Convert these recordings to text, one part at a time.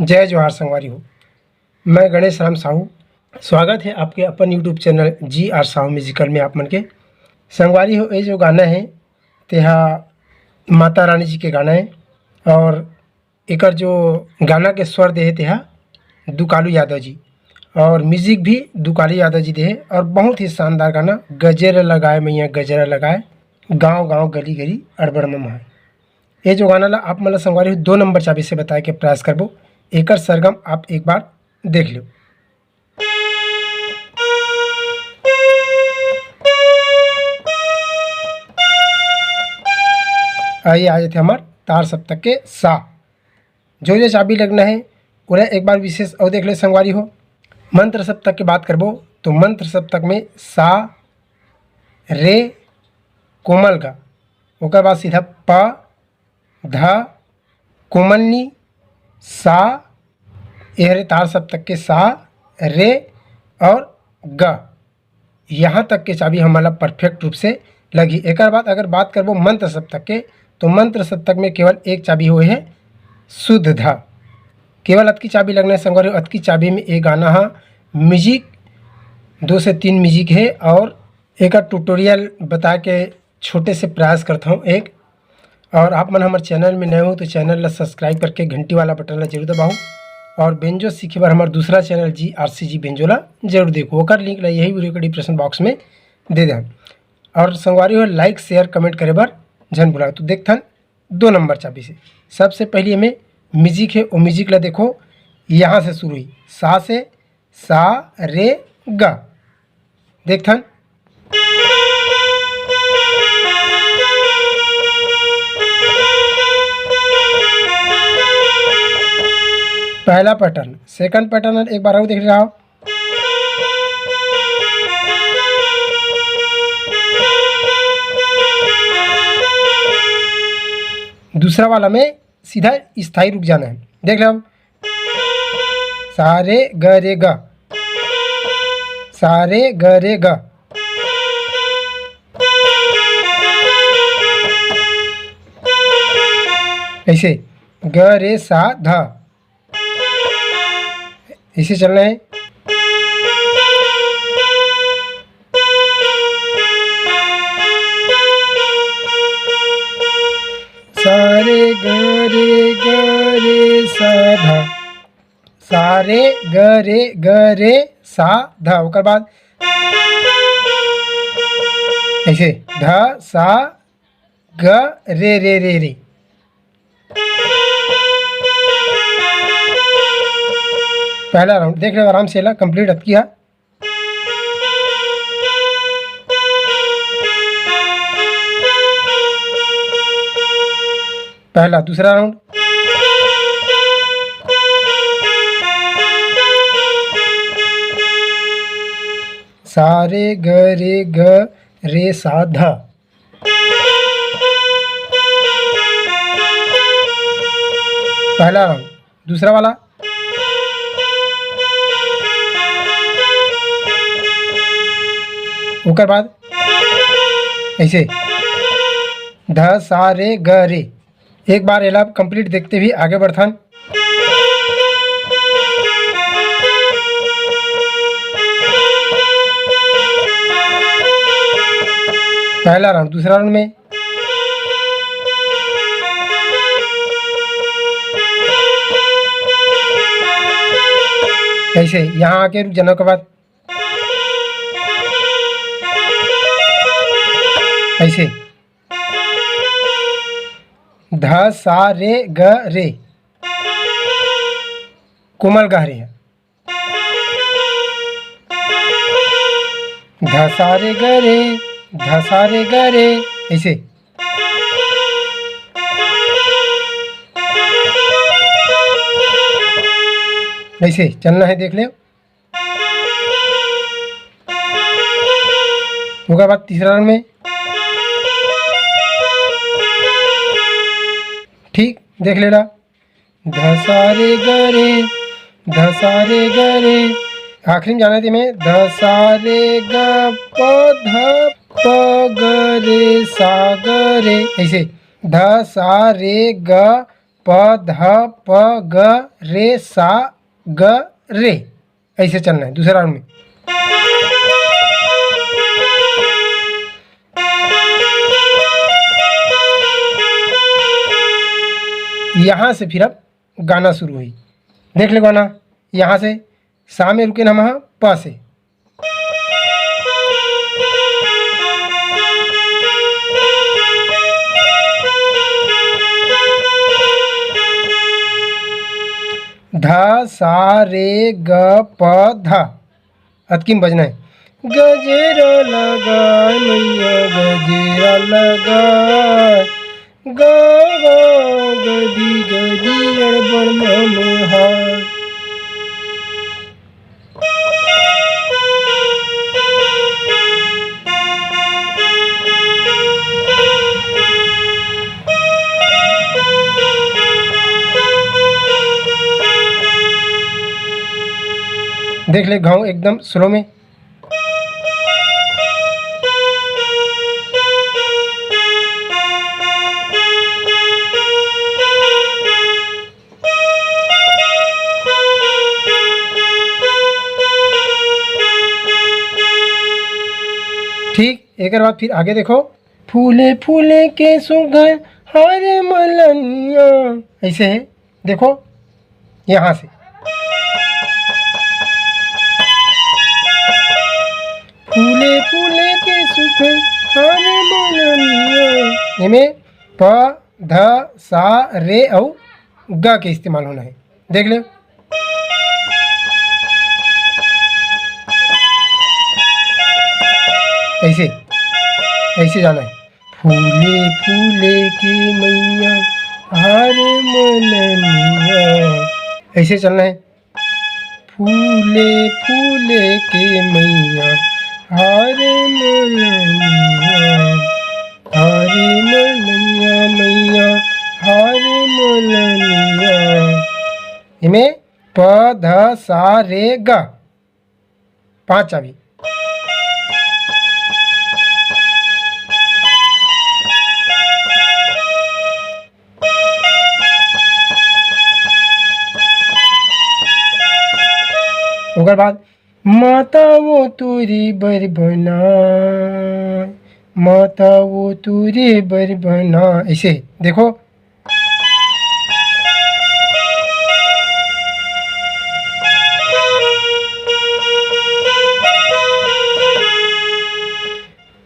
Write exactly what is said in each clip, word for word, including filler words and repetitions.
जय जोहार संगवारी हो, मैं गणेश राम साहू। स्वागत है आपके अपन YouTube चैनल जी आर साहू म्यूजिकल में आप मन के। संगवारी हो, ये जो गाना है, तेहा माता रानी जी के गाना है और एकर जो गाना के स्वर दे हे, तेहा दुकालू यादव जी और म्यूजिक भी दुकालू यादव जी दे हे। और बहुत ही शानदार गाना, गजरा लगाए मैया गजरा लगाए, गांव गांव गली गली अड़बड़ ममा है। ये जो गाना ला आप मन ला संगवारी हो दो नंबर चाबी से बताए के प्रयास करबो। एकर सरगम आप एक बार देख लो। आइए, आ जाते हमार तार सप्तक के सा। जो जो चाबी लगना है, ओला एक बार विशेष और देख ले संगवारी हो। मंत्र सप्तक के बात करबो तो मंत्र सप्तक में सा, रे, कोमल गा, ओकर बाद सीधा प, ध, कोमल नी, सा, ये हरे तार सप्तक के सा, रे और ग। यहाँ तक के चाबी हमन ला परफेक्ट रूप से लगही। एकर बाद अगर बात करबो मंत्र सप्तक के, तो मंत्र सप्तक में केवल एक चाबी होए हे, शुद्ध ध। केवल अतकी चाबी लगना है संगवारी हो। अतकी चाबी में एक गाना हा म्यूजिक, दो से तीन म्यूजिक है और एक ट्यूटोरियल बता के छोटे से प्रयास करता हूँ एक। और आप मन हमर चैनल में नए हो तो चैनल ला सब्सक्राइब करके घंटी वाला बटन ला जरूर दबाओ। और बेंजो सीखे बर हमर दूसरा चैनल जी आर सी जी बेंजो ला जरूर देखो, ओकर लिंक ला यही वीडियो के डिस्क्रिप्शन बॉक्स में दे दें। और संगवारी हो, लाइक शेयर कमेंट करे बर झन भुलाओ। तो देखथन दो नंबर चाबी से। सबसे पहले हमें म्यूजिक है, वो म्यूजिक ला देखो, यहाँ से शुरू हुई, सा से, सा रे ग। देखथन। पहला पैटर्न, सेकंड पैटर्न एक बार और देख रहा हो। दूसरा वाला में सीधा स्थाई रुक जाना है। देख लो, सा रे ग रे ग, सा रे ग रे ग, ऐसे ग रे सा ध, ऐसे चलना है। सा रे ग रे ग रे सा ध, सा रे ग रे ग रे सा ध। ओकर बाद ऐसे ध सा ग रे रे रे रे। पहला राउंड देख लो आराम से, ला कंप्लीट अतकी हा। पहला, दूसरा राउंड। सा रे ग रे ग रे सा ध। पहला राउंड, दूसरा वाला। ओकर बाद ऐसे ध सा रे ग रे। एक बार एला कंप्लीट देखते हुए आगे बढ़थन। पहला राउंड, दूसरा राउंड में ऐसे यहाँ आके रुक जाना के बाद ऐसे ध सा रे ग रे, कोमल ग रे है। ध सा रे ग रे, ध सा रे ग रे, ऐसे। ऐसे चलना है, देख ले। ओकर बाद तीसरा राउंड में ठीक देख लेला, ध सा रे ग रे, ध सा रे ग रे। आखिरी में जाना थी मैं, ध सा रे ग प ध प ग रे सा ग रे, ऐसे ध सा रे ग प ध प ग रे सा ग रे, ऐसे चलना है दूसरा राउंड में। यहाँ से फिर अब गाना शुरू हुई। देख ले गाना, यहाँ से सा में रुके ना, हम प से। ध सा रे ग प ध। अतकी में बजना है। गजरा लगाए मैया, गजरा लगाए, गाँव गाँव गली गली अड़बड़ ममहार। देख ले घाव एकदम स्लो में। ठीक, एक बार फिर आगे देखो। फूले फूले के सुघर हार मलनिया, ऐसे है। देखो यहाँ से, फूले फूले के सुघर हार मलनिया, एमे प ध सा रे अउ ग के इस्तेमाल होना है। देख ले, ऐसे, ऐसे जाना है। फूले फूले के मैया हार मलनिया, ऐसे चलना है। फूले फूले के मैया हार मलनिया, हार मलनिया मैया, हार मलनिया। इमे प ध सा रे ग, पांच चाबी। ओकर बाद माता वो तोरे बर बना, माता वो तोरे बर बना, ऐसे देखो।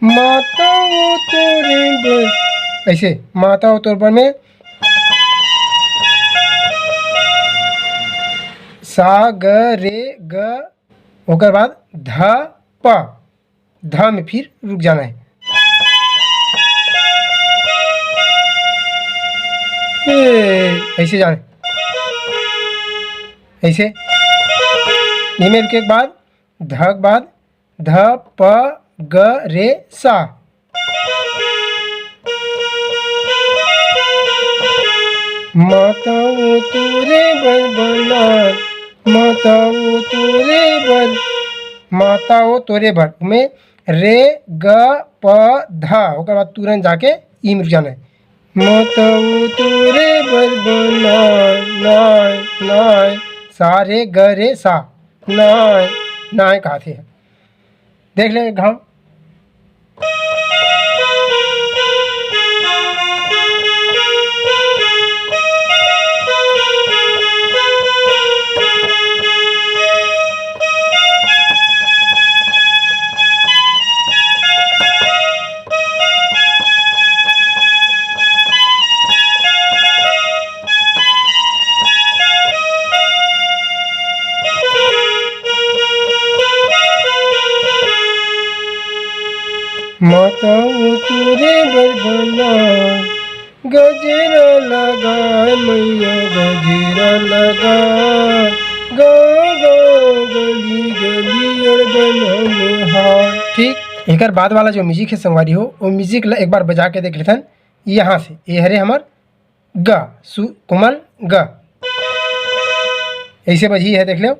माता वो तोरे बर, ऐसे माता वो तोरे बर में सा ग रे ग, ओकर बाद ध प, ध में फिर रुक जाना है। ए, ऐसे जाना है, ऐसे। ये में रुके के बाद ध के बाद ध प ग रे सा। माता वो तोरे बर बना, माता वो तोरे बर, माता वो तोरे बर में रे ग प ध, ओकर बाद तुरंत जाके ई में रुक जाना है। माता वो तोरे बर बना, नाय, नाय, सा रे ग रे सा, नाय, नाय कहा थे। देख ले घाव। माता वो तोरे बर बना, गजरा लगा मैया, गजरा लगा, गाँव गाँव गली गली अड़बन हार। ठीक, एकर बाद वाला जो म्यूजिक है संगवारी हो, वो म्यूजिक ला एक बार बजा के देख लेथन। यहाँ से ये हरे हमर ग, सु कोमल ग, ऐसे बजही है, देख लो।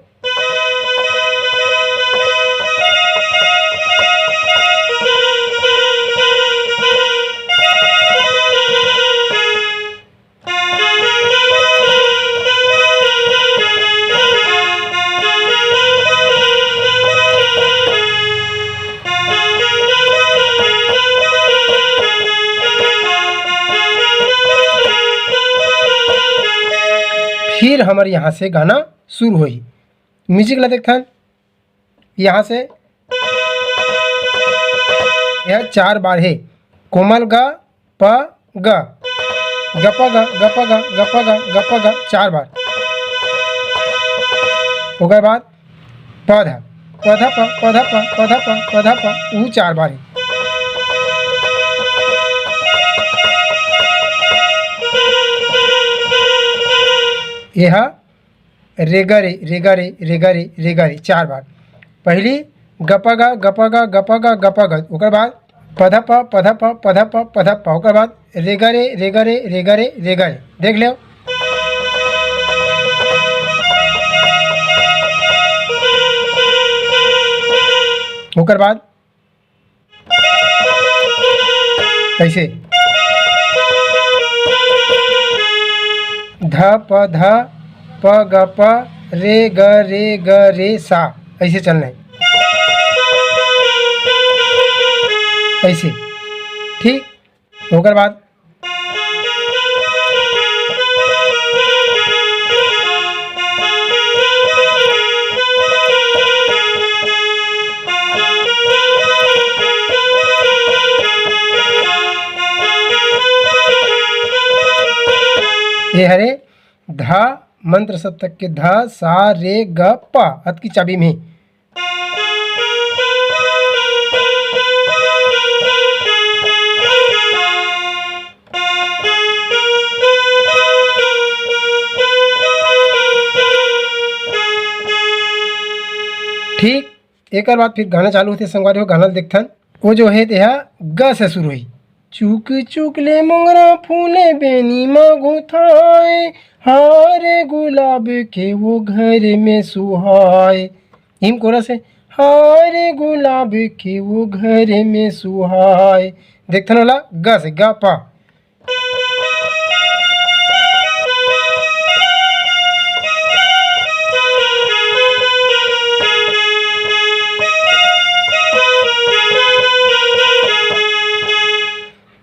फिर हमर यहाँ से गाना शुरू होही। म्यूजिक ला देखथन, यहाँ से यह चार बार हे, कोमल ग, प, ग, गप ग, गप ग, गप ग, गप ग, चार बार। ओकर बाद पध, पध प, पध प, पध प, पध प, ऊ चार बार हे। यह रेगा रे, रेगा रे, रेगा रे, रेगा रे, चार बार। पहली गप ग, गप ग, गप ग, गप ग, ओकर बाद पध प, पध प, पध प, पध प, ओकर बाद रेगा रे, रेगा रे, रेगा रे, रेगा रे। देख लेव। ओकर बाद ऐसे ध प ध प ग प रे ग रे ग रे सा, ऐसे चलना है, ऐसे। ठीक, ओकर बाद ये हरे धा, मंत्र सप्तक के धा, सा, रे, ग, पा, अतकी चाबी में। ठीक, एकर बाद फिर गाना चालू होथे संगवारी हो, गाना देखथन। वो जो है तेहा ग से शुरू होही। चुक चुक ले मोंगरा फूले बेनी म गुथाए, हार गुलाब के वो घर में सुहाए। इम कोरस है, हार गुलाब के वो घर में सुहाए। देखथन ओला ग से, ग पा।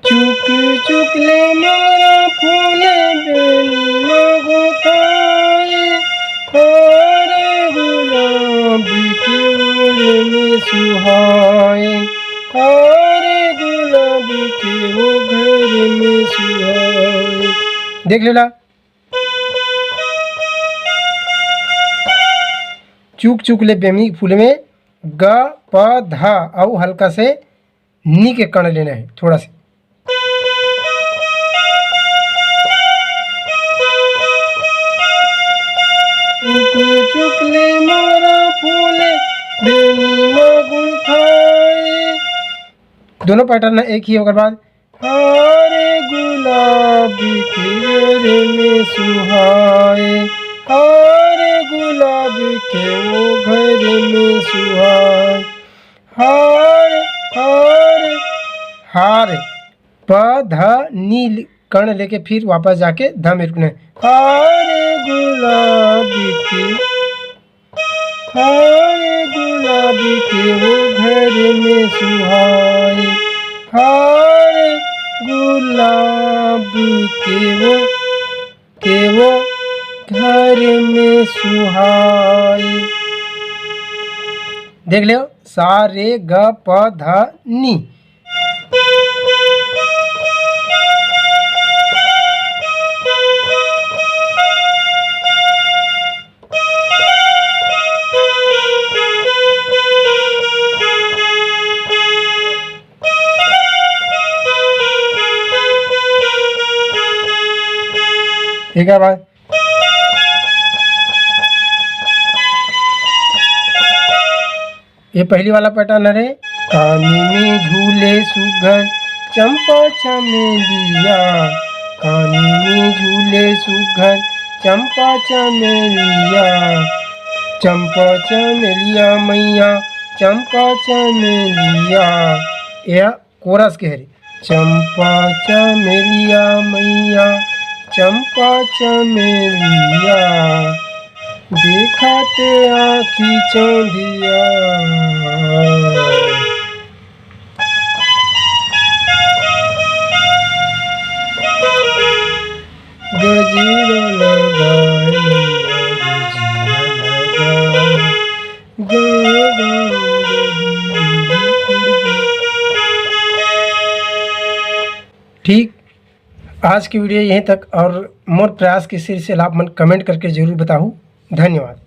चुक चुक ले मोंगरा फूले बेनी म गुथाए, हार गुलाब के वो घर में सुहाए, हार गुलाब के वो घर में सुहाए। देख लेला, चुक चुक ले बेनी फूले में ग प ध अउ हल्का से नी के कण लेना है थोड़ा से। चुक चुक ले मोंगरा फूले बेनी म गुथाए। दोनों पैटर्न है एक ही, ओकर बाद हार गुलाब के घर में सुहाए, हार गुलाब के वो घर में सुहाए। हार, हार, हार, प, ध, नी कण लेके फिर वापस जाके ध में रुकना है। हार गुलाब के, हार गुलाब के वो घर में सुहाए, हार गुलाब के वो, के वो घर में सुहाए। देख लियो, सा रे ग प ध नी। एकर बाद ये पहली वाला पैटर्न हरे। कानी में झूले सुघर चंपा चमेलिया, कानी में झूले सुघर चंपा चमेलिया, चंपा चमेलिया मैया, चंपा चमेलिया। यह कोरस के हरे। चंपा चमेलिया मैया, चंपा चमेलिया, देखा ते आँखी चौंधिया। गजरा लगाए ठीक, आज की video यहीं तक और मोर प्रयास के सिलसिला आप मन comment करके जरूर बताहू। धन्यवाद।